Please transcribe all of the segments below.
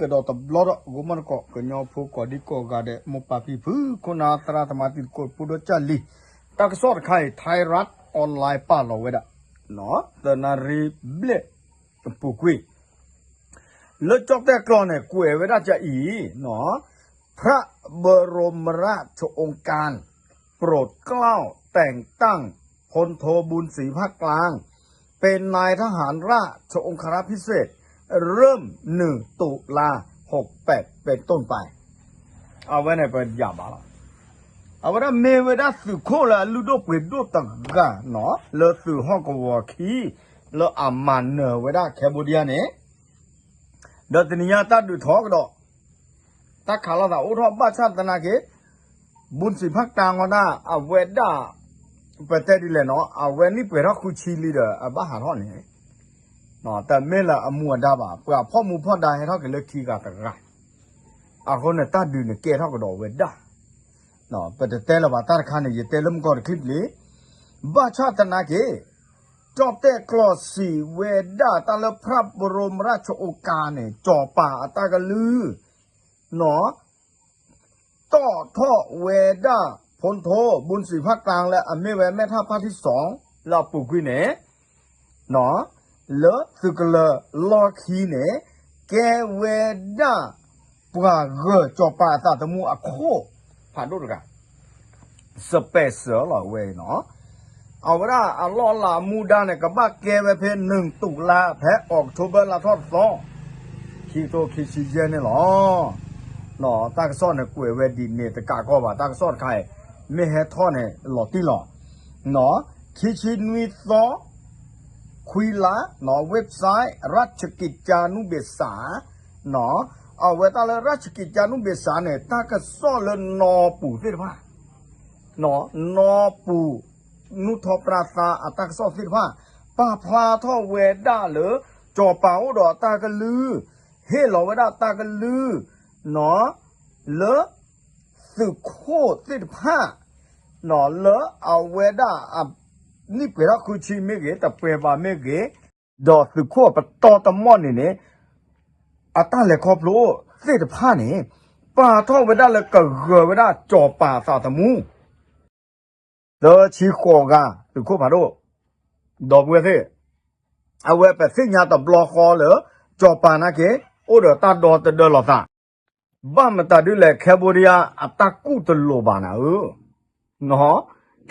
ကဒီးတဘျီဒီး ဂီၢ်မုၢ်နကီၢ် ကညီဖိကိးဒံကိးဂၤဒဲး မိၢ်ပၢ်ဖံဖု ခိၣ်နၢ်သရၣ်သမါ တံၤသကိးဖိဒီးကၢ်လံၤ, တၢ်ကစီၣ်တခါအံၤ Thai Rat Online ပာ်လီၤဝဲဒၣ် သၢနၣ်ရံၣ်ဘျဲၣ်အပူၤကွံာ် လၢကၠီၣ်တဲၣ်ကျီၢ်န့ၣ် ကွဲးဝဲဒၣ်ကအံၤ, พระบรมราชโองการ โปรดเกล้าแต่งตั้งพลโทบุญศรีภาคกลาง เป็นนายทหารราชองครักษ์พิเศษ เริ่ม หนึ่ง ตุลา หกแปด เป็นต้นไป အဝဲန့ၣ်ပယၢ်ဘၣ်လီၤ. အဝဲဒၣ်မ့ၢ်ဝဲဒၣ်သုးခိၣ်လၢအလုၢ်ဒိၣ်ပှ့ၤဒိၣ်တဂၤနီၤ လၢသုးဟီၣ်ကဝီၤခံ လၢအမၤနၢၤဝဲဒၣ် Cambodia န့ၣ် ဒီးတနံၤညါတၢ်ဒုးထီၣ်ကဒီး တၢ်ခးလိာ်သးအိၣ်ထီၣ်ဘၣ်ဆၣ်သနာ်က့ ဘုၣ်စံးဖးကၠၢ်ဝဲဒၣ် အဝဲဒၣ် ပတဲဒ်လဲၣ်နီၤ အဝဲနံၣ်ပှဲၤထီၣ်ဃုဆံလံဒီး အဘၣ်ဟးထီၣ်န့ၣ် တမ့ၢ်လၢအမူအဒါဘၣ် ပှၤဖီၣ်မူဖီၣ်ဒါဟဲထီၣ်က့ၤလၢခံဂၤတဂၤ အဃိန့ၣ် တၢ်ဒုးန့ၣ်ကဲထီၣ်ကဒီးဝဲဒၣ် ပတတဲလၢၤဘၣ်တၢ်တခါန့ၣ် ယတဲလၢမုၢ်ကီၢ်တချံၣ်ပျံၤ ဘၣ်ဆၣ်သနာ်က့ ကၠီၣ်တဲၣ်ကျီၢ်စံးဝဲဒၣ်တၢ်လၢ พระบรมราชโองการ န့ၣ် စီၤပၤအတၢ်ကလုၢ် နီၤ တီၣ်ထီၣ်ဝဲဒၣ် ဖုန်းထိ ဘုၣ်စံးဖးကၠၢ် လၢအမ့ၢ်ဝဲ แม่ทัพภาคที่สอง လၢအပူၤကွံာ်န့ၣ် လၢသုးကလၢၤလီၢ်ခံန့ၣ် ကဲဝဲဒၣ် ပှၤဂၢၢ်စီၤပၤအသးသမူအခိၣ်ဖးဒိၣ်တဂၤ special လီၤဝဲအံၤနီၤ အဝဲဒၣ်အလီၢ်အလၤအမူဒါန့ၣ် ကဘၣ်ကဲဝဲဖဲ หนึ่ง ตุลา ဖဲ October လါထီၣ်သီ ခံကထိခံဆံယဲၢ်န့ၣ်လီၤ. တၢ်ကစီၣ်န့ၣ်ကွဲးဝဲဒ်န့ၣ်တကးကီၢ်ဘၣ် တၢ်ကစီၣ်တခါအံၤ မ့ၢ်ဟဲထီၣ်န့ၣ် လီၤတံၢ်လီၤ. ခံဆံနွံသီ ခွံလါ website ရၢၡကံၣ်ကၠၢနူဘ့ၣ်စၣ် အဝဲတၢ်လၢရၢၡကံၣ်ကၠၢနူဘ့ၣ်စၣ်န့ၣ် တၢ်ကစီၣ်လၢနီၢ်ပူၤသ့ၣ်တဖၣ် နီၢ်ပူၤ နူၢ်ထီပြါသါအတၢ်ကစီၣ်သ့ၣ်တဖၣ် ပာ်ဖျါထီၣ်ဝဲဒၣ်လၢ စီၤပၤအိၣ်ဒီးတၢ်ကလုၢ် ဟ့ၣ်လီၤဝဲဒၣ်တၢ်ကလုၢ် နီၢ် လၢ သုးခိၣ်သ့ၣ်တဖၣ် နီၢ် လၢအဝဲဒၣ် နံၣ်ပှဲၤထီၣ်ဃုဆံမ့ၢ်ဂ့ၤ တပှဲၤဘၣ်မ့ၢ်ဂ့ၤ ဒီးသုးခိၣ်အပတီၢ်တမီၢ်န့ၣ်န့ၣ် အတၢ်လဲၤခီဖျိသ့ၣ်တဖၣ်န့ၣ် ပာ်ထီၣ်ဝဲဒၣ်လၢကဂၢၢ်ဝဲဒၣ်စီၤပၤအသးသမူ သၢဆံဃိးဂၤ သုးခိၣ်ဖးဒိၣ် ဒီပုၢ်ဝဲၢ်သ့ၣ် အဝဲပသ့ၣ်ညါတဘျီဃီလၢ စီၤပၤနာ်က့ အိၣ်ဒီးတၢ်ဒီသဒၢလီၤသး ဘၣ်မတၤဒ်လဲၣ် Cambodia အတၢ်ကူၣ်တလိာ်ဘၣ်နၤဧၢ,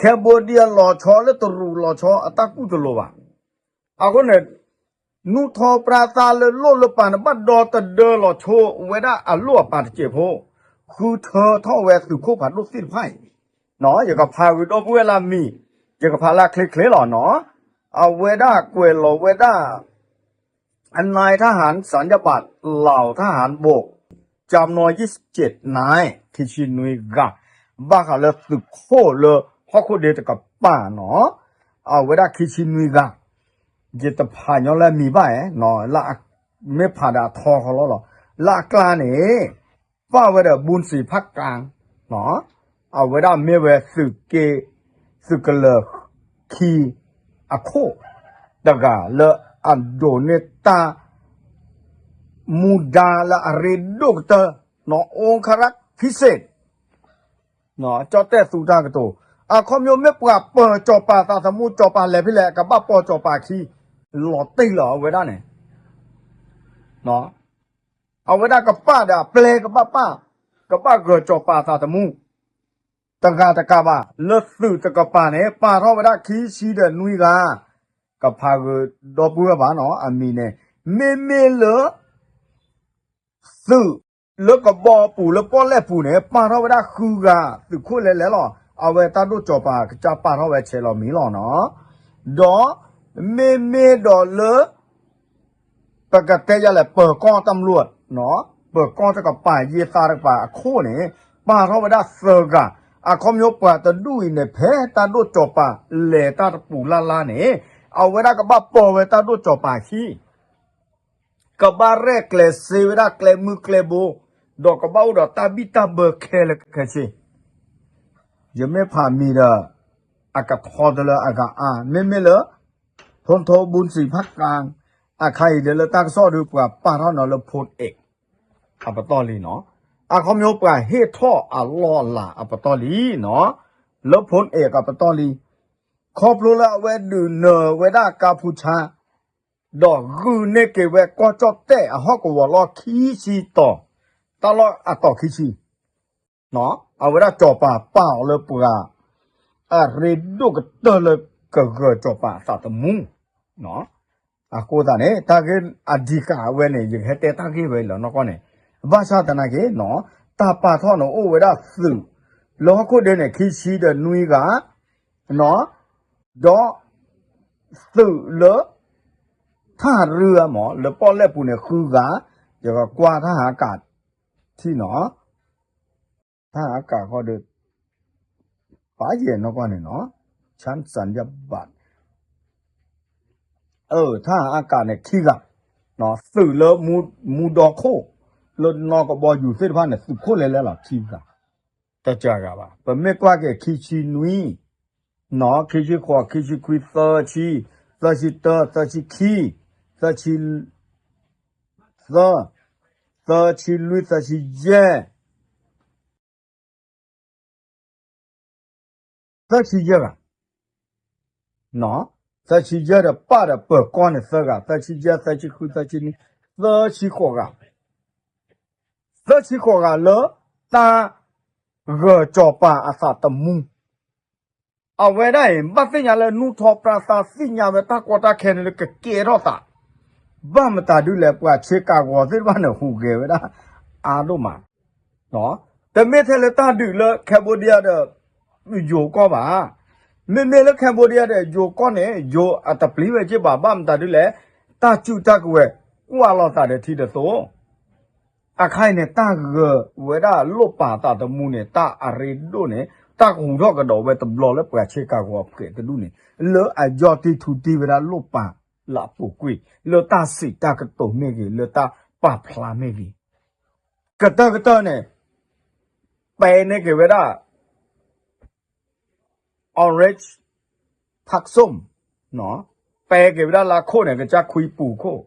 Cambodia လီၤဆီလၢတရူးလီၤဆီအတၢ်ကူၣ်တလိာ်ဘၣ်. အဃိန့ၣ် နူၢ်ထီပြါသါလၢလိၣ်လၢပၢ်န့ၣ် ဘၣ်ဒီသဒၢလီၤဆီဝဲဒၣ်အလိၣ်အပၢ်တစဲးဖိ, ဃုထၢထီၣ်ဝဲသုးခိၣ်ဖးဒိၣ်သ့ၣ်တဖၣ်အံၤ, ယကဖးဂ့ၤဒီပုၢ်ဝဲၢ်လၢအမံၤ, ယကဖးလၢအချ့ချ့လီၤနီၤ, အဝဲဒၣ်ကွဲးလီၤဝဲဒၣ် အနၢၤထၣ်ဟၣ် စၣ်ညၣ်ဘၣ် လၢၣ်ထၣ်ဟၣ်ဘိၣ် ကၠၢမ်နီၢ်ယံၢ်စ့ၣ်နၢၤ ခံဆံနွံဂၤ, ဘၣ်ဃးလၢသုးခိၣ်လၢဟီၣ်ခိၣ်ဒ့တကပၤနီၤ, အဝဲဒၣ်ခံဆံနွံဂၤ, ယတဖးညီလၢအမံၤဘၣ်ဧါ, လၢအမ့ၢ်ဖးဒီးအထီဃီလီၤလီၤ, လၢအကျါန့ၣ် ပာ်ဝဲဒီး ဘူၣ်စံးဖးကၠၢ် အဝဲဒၣ်မ့ၢ်ဝဲသုးက့ သုးကလၢၤခံ အခိၣ်တဂၤလၢအဒိးန့ၢ်တၢ် မူဒါလၢအရ့ဒိၣ်ကတၢၢ်, နီၢ် အူခရၣ်ဖံစ့ၣ်, ကၠီၣ်တဲၣ်သူတၢ်ကတိၤ, အခီပညီမ့ၢ်ပှၤပၢၤစီၤပၤသးသမူ စီၤပၤလဲၤဖဲလဲၣ် ကဘၣ်ပိာ်စီၤပၤခံ, လီၤတံၢ်လီၤအဝဲဒၣ်န့ၣ် အဝဲဒၣ်ကပာ်ဒီးအပျဲၢ်ကဘၣ်ပာ်, ကဘၣ်ဂၢၢ်စီၤပၤသးသမူ, တဂၤတကးဘၣ် လၢသုးတကပၤန့ၣ် ပာ်ထီၣ်ဝဲဒၣ်ခံဆံဒီးနွံဂၤ, ကဖးဂ့ၤဒီပုၢ်ဝဲၢ်ဘၣ်နီၤ အမံၤန့ၣ်, မ့မ့ၢ်လၢ သုးလၢကဘီပူၤလၢပီၣ်လဲၣ်ပူၤန့ၣ် ပာ်ထီၣ်ဝဲဒၣ်ဃုဂၤ သုးခိၣ်လဲၤလဲၤလီၤ, အဝဲတၢ်ဒိၣ်စီၤပၤကစၢ်ပာ်ထီၣ်ဝဲဆဲးလီၤမံၤလီၤနီၤ, ဒီးမ့မ့ၢ်ဒီးလၢ ပကတဲယၤလဲၣ် ပၢၤကီၢ်တၢ်မလိာ်, ပၢၤကီၢ်တကပၤ ယ့သးတကပၤအခိၣ်န့ၣ် ပာ်ထီၣ်ဝဲဒၣ်သၢဂၤ, အခီပညီပှၤတဒူၣ်အံၤန့ၣ် ဖဲတၢ်ဒိၣ်စီၤပၤလဲၤတၢ်တပူၤလၢ်လၢ်န့ၣ် အဝဲဒၣ်ကဘၣ်ပိာ်ဝဲတၢ်ဒိၣ်စီၤပၤခံ ကဘၣ်ရဲၣ်ကျဲၤစ့ဝဲဒၣ်ကျဲမုၢ်ကျဲဘိ, ဒီးကဘၣ်အိၣ်ဒီးတၢ်ဘံၣ်တၢ်ဘၢခဲလၢာ်ခဲဆ့, ယမ့ၢ်ဖးမံၤဒီး အကထီတလၢအဂၤအါ, မ့မ့ၢ်လၢ ဖုန်းထိ ဘူၣ်စံးဖးကၠၢ် အခါအံၤဒီးလၢတၢ်ကစီၣ်ဒုးပှၤပာ်ထီၣ်နီၤလၢ ဖိတအဲး အပတီၢ်လံနီၤ, အခီပညီပှၤဟ့ၣ်ထီၣ်အလီၢ်အလၤအပတီၢ်လံနီၤ, လၢဖိန့ၣ်အပတီၢ်လံ, ခီဖျိလၢအဝဲဒုးနၢၤဝဲဒၣ်ကါဖူဆါ ဒီးဂုာ်န့ၢ်က့ၤဝဲကီၢ်ကၠီၣ်တဲၣ်အဟီၣ်ကဝီၤလီၢ်ခံဆံတီၤ, တၢ်လီၢ်အတီၤခံဆံ, အဝဲဒၣ်စီၤပၤပာ်အီၤလၢပှၤ အရ့ဒိၣ်ကတၢၢ်လၢကဂၢၤစီၤပၤအသးသမူ, အဃိသတးန့ၣ် တၢ်ဂ့ၢ်အဓိကအဝဲန့ၣ် ယကဟဲတဲတၢ်ဂ့ၢ်ဝဲလီၤနီၢ်ကီၢ်န့ၣ်, ဘၣ်ဆၣ်သနာ်က့နီၤ, တၢ်ပာ်ထီၣ်န့ၣ်အိၣ်ဝဲဒၣ်သုး လၢဟီၣ်ခိၣ်ဒဲန့ၣ် ခံဆံဒီးနွံဂၤ, ဒီး သုးလၢ ထၣ်ရူမး လၢပီၣ်လဲၣ်ပူၤန့ၣ်ဃုဂၤ, ယကကွၢ်ထၣ်ဟးကးထံၣ်နီၤ, ထၣ်ဟးကးဃီဒီး ပာ်ယဲၢ်နီၢ်ကီၢ်န့ၣ်နီၤ, ဆၣ်စၣ်ယဘၣ် ထၣ်ဟးကးန့ၣ်ခံဂၤ, သုးလၢမူဒီခိၣ် လၢနီၢ်ကဘီယူၤသ့ၣ်တဖၣ်န့ၣ် သုးခိၣ်လဲၤလဲလီၤခံဂၤ, တကးဂၤဘၣ်. ပမ့ၢ်ကွၢ်က့ၤခံဆံနွံ, ခံဆံဃိး, ခံဆံခွံ, သၢဆံ, သၢဆံတၢ, သၢဆံခံ, သၢဆံ, သၢ, သၢဆံလွံၢ်, သၢဆံယဲၢ် သၢဆံယဲၢ်ဂၤ, သၢဆံယဲၢ်ဒီးပၢ်ဒီးပၢၤကီၢ်န့ၣ်သၢဂၤ, သၢဆံယဲၢ်, သၢဆံဃု, သၢဆံနွံ, သၢဆံဃိးဂၤ, သၢဆံဃိးဂၤလၢ တၢ်ဂၢၤစီၤပၤအသးသမူ, အဝဲဒၣ်အံၤ ဘၣ်သ့ၣ်ညါလၢနူၢ်ထီၣ်ပြၢသးသ့ၣ်ညါဝဲတၢ်ကီတၢ်ခဲန့ၣ်လၢကကဲထီၣ်သး, ဘၣ်မတၤဒုလဲၣ် ပှၤဆ့ကၤဂီၤသ့ၣ်တဖၣ်န့ၣ် ဟူးဂဲၤဝဲဒၣ်အါဒိၣ်မး တမ့ၢ်ထဲလၢတၢ်ဒုးလၢ Cambodia ဒီး ယိၤကီၢ်ဘၣ်. မ့မ့ၢ်လၢ Cambodia ဒီးယိၤကီၢ်န့ၣ် ယိၤအတပျံၤဝဲက့ၤဘၣ် ဘၣ်မတၤဒုလဲၣ်, တၢ်စုတၢ်ကဝဲၤကွၢ်လိာ်သးဒီးထံဒီးသိး, အခါအံၤန့ၣ် တၢ်ဂၢၤဝဲဒၣ်လိၣ်ပာ်သးသမူန့ၣ် တၢ်အရ့ဒိၣ်န့ၣ် တၢ်ကဟူးထီၣ်ကဒီးဝဲတဘျီလၢပှၤဆ့ကၤဂီၤအပှဲၤတဒူၣ်န့ၣ် လၢအယီၢ်တံၢ်ထူတံၢ်ဝဲဒၣ်လိၣ်ပာ်လၢအပူၤကွံာ် လၢတၢ်စံးတၢ်ကတိၤမ့ၢ်ဂ့ၤ လၢတၢ်ပာ်ဖျါမ့ၢ်ဂ့ၤ ကတၢၢ်ကတၢၢ်န့ၣ် ပဲာ်န့ၢ်က့ၤဝဲဒၣ် orange ဖးကစိၣ်, ပဲာ်က့ၤဝဲဒၣ်လၢခိၣ်န့ၣ် ကစၢ်ခွံပူၤခိၣ်,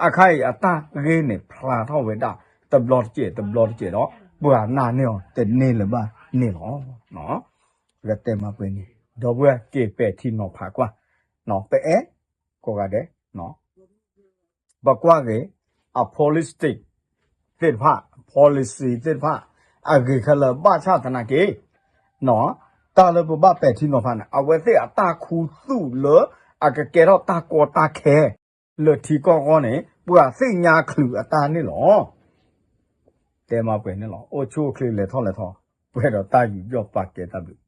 အခါအံၤအတၢ်ဂ့ၢ်န့ၣ် ဖျါထီၣ်ဝဲဒၣ် တဘျီတစဲး တဘျီတစဲးဒီး ပှၤနာ်န့ၢ်အီၤတန့ၢ်လၢၤဘၣ်န့ၣ်လီၤ. ကတဲမၤပှဲၤန့ၣ် ဒီပုၢ်ဝဲၢ်က့ၤပဲာ်ထံနီၤဖးကွၢ်, ပအဲၣ်ကိးဂၤဒဲး ပကွၢ်က့ၤ အ policy သ့ၣ်တဖၣ် policy သ့ၣ်တဖၣ် အဂ့ၤခဲလၢာ်ဘၣ်ဆၣ်သနာ်က့ တၢ်လၢပဘၣ်ပဲာ်ထံနီၤဖးန့ၣ် အဝဲသ့ၣ်အတၢ်ခူသူၣ်လၢ အကကဲထီၣ်တၢ်ကီတၢ်ခဲ လၢထံကီၢ်အဂီၢ်န့ၣ် ပှၤသ့ၣ်ညါချုးအတၢ်န့ၣ်လီၤ. တဲမၤပှဲၤန့ၣ်လီၤ. အိၣ်ဆူၣ်အိၣ်ချ့လဲၤထီၣ်လဲၤထီ ပှဲၤဒီးတၢ်ယူးယီၣ်ပာ်ကဲတၢ်ဘျုး